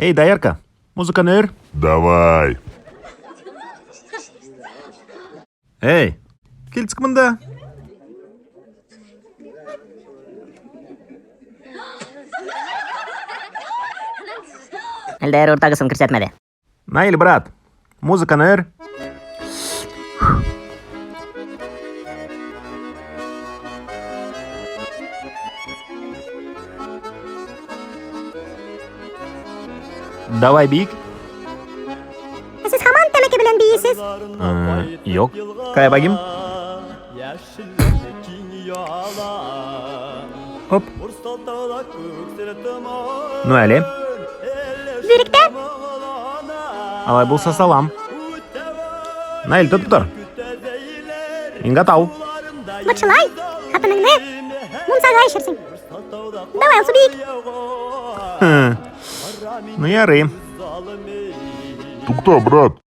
Эй, доярка, музыканы өр. Давай. Эй, килдек монда. Әлдәр уртагысын күрсәтмәде. Наил, брат, музыканы өр. Давай биик. Ә сез һаман тәмәке белән биисез. Э, Юк. Кая багим? Оп. Ну әле. Зиректә. Алай булса салам. Наил, тотып тор. Мин готов. Вот шулай, хатыныңны мунчага эчерсең. Давай, Алсу, биик. Ну ярый. Тукта, брат.